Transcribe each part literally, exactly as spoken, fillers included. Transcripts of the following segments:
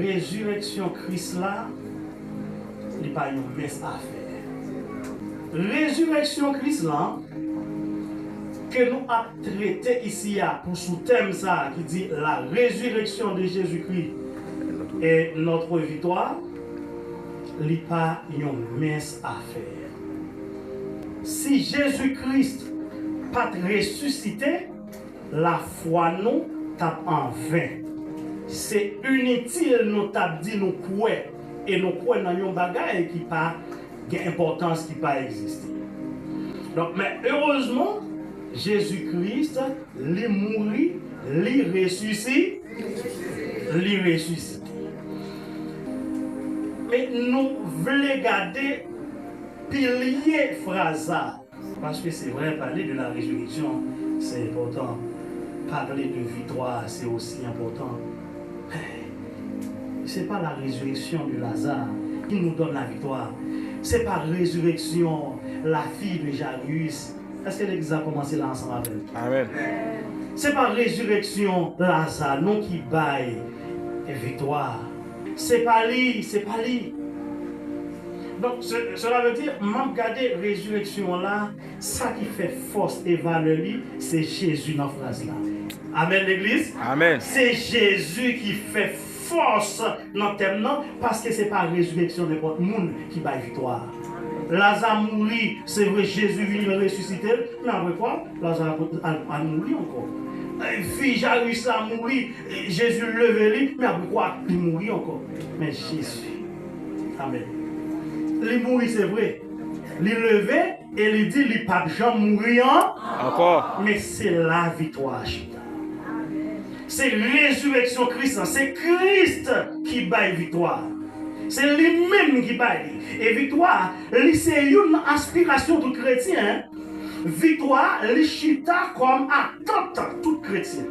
Rezireksyon Kris la, li pa yon mens afè. Rezireksyon Kris la, ke nou ap trete isi a pou sou tèm sa a ki di la résurrection de Jésus-Christ et notre victoire, li pa yon mens afè. Si Jezi Kris pa t resisite, lafwa nou t ap anven. Se initil nou t ap di nou kwè, e nou kwè nan yon bagay ki pa gen enpòtans, ki pa egziste. Donk, men erezman, Jezi Kris, li mouri, li resisi-, li resisite. Men nou vle gade pilye fraz sa. Paske se vre, pale de la rezireksyon, se enpòtan. Pale de viktwa, se osi enpòtan. Se pa la résurrection de Lazare qui nous donne la victoire. Se pa rezireksyon lavi de Jairus. Èske legliz la kòmanse la ansanm avè m? Amèn. Se pa rezireksyon Laza non ki bay viktwa. Se pa li, se pa li. Donk, se, sela vle di, m ap gade rezireksyon an la, sa ki fè fòs e valè li, se Jezi nan fraz la. Amèn, legliz? Amèn. Se Jezi ki fè fòs nan tèm nan, paske se pa rezireksyon nenpòt moun ki bay viktwa. Laza mouri, se vre, Jezi vini, l resisite l, men apre kwa, Laza al, al, al mouri ankò. Fi Jairus la mouri, Jezi leve li, men apre kwa, li mouri ankò. Men Jezi. Amèn. Li mouri, se vre. Li leve e li di li p ap janm mouri an-, ankò. Men se la viktwa a chita. Se rezireksyon Kris lan. Se Kris ki bay viktwa. Se li menm ki bay li. E viktwa, li se youn nan aspirasyon tout kretyen. Viktwa, li chita kòm atant tout kretyen.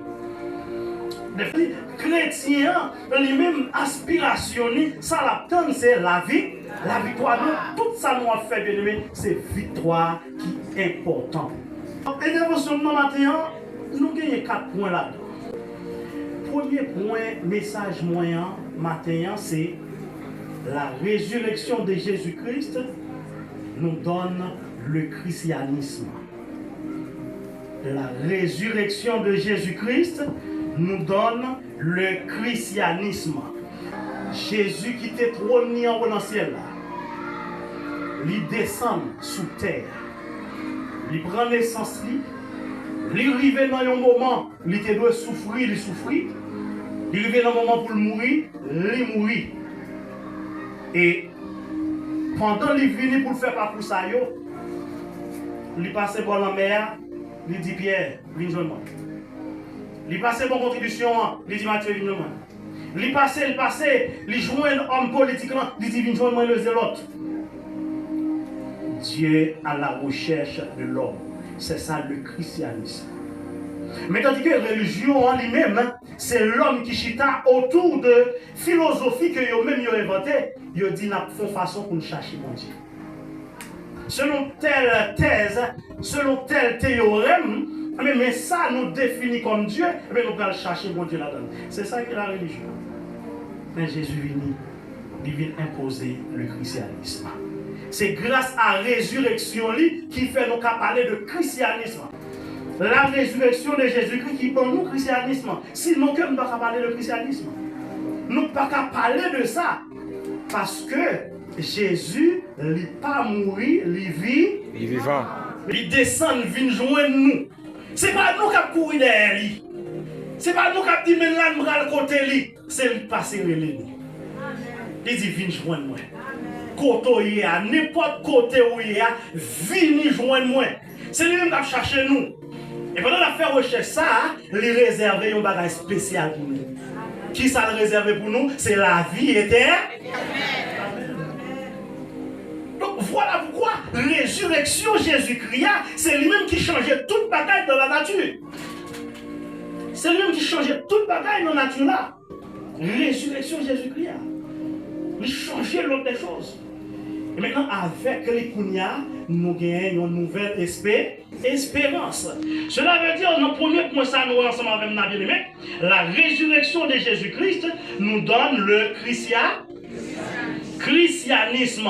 Kretyen an, li menm, aspirasyon li, sa l ap tann, se lavi, laviktwa. Donk, tout sa nou ap fè, byeneme, se viktwa ki enpòtan. Entèvansyon m nan maten an, nou genyen kat pwen ladan. Premye pwen mesaj mwen an maten an, se la résurrection de Jésus-Christ nous donne le christianisme. La résurrection de Jésus-Christ nous donne le christianisme. Jezi kite twòn li anwo nan syèl la. Li desann sou tè a. Li pran nesans li. Li rive nan yon moman, li te dwe soufri, li soufri. Li rive nan moman pou l mouri, li mouri. E pandan li vini pou l fè pakou sa yo, li pase bò lanmè a, li di Pyè, vin jwenn mwen. Li pase bò kontribisyon an, li di Matye, vin jwenn mwen. Li pase, li pase, li jwenn òm politik lan, li di vin jwenn mwen, le Zélot. Dieu à la recherche de l'homme. C'est ça le christianisme. Men tandis que religion an li menm, se lòm ki chita otou de filozofi ke yo menm yo envante, yo di n ap fè yon fason pou n chache Bondye. Selon tèl tèz, selon tèl teyorèm, men, men sa nou defini kòm Dye, men nou pral chache Bondye ladan l. Se sa ki la relijyon. Men Jezi vini, li vin enpoze le christianisme. Se gras a rezireksyon li ki fè nou ka pale de christianisme. La résurrection de Jésus-Christ ki ban nou christianisme. Sinon ke nou pa ka pale de christianisme. Nou pa ka pale de sa. Paske Jezi, li pa mouri, li vi-, li vivan. Li desann vin jwenn nou. Se pa nou k ap kouri dèyè li. Se pa nou k ap di, men la, m pral kote li. Se li k pase rele nou. Li di, vin jwenn mwen. Kote w ye a, nenpòt kote w ye a, vini jwenn mwen. Se li menm k ap chache nou. E pandan l ap fè rechèch sa a, li rezève yon bagay espesyal pou nou. Kisa l rezève pou nou? Se lavi etè-, Donk, vwala poukwa rezireksyon Jezikri a, se li menm ki chanje tout bagay nan lanati. Se li menm ki chanje tout bagay nan nati la. Rezireksyon Jezikri a, li chanje lòd dè choz. E mentnan, avèk li kounye a, nou genyen yon nouvèl espe, esperans. Sela vle di, nan premye pwen sa nou wè ansanm avè m nan, byeneme, la résurrection de Jésus-Christ nous donne le christia, christianisme.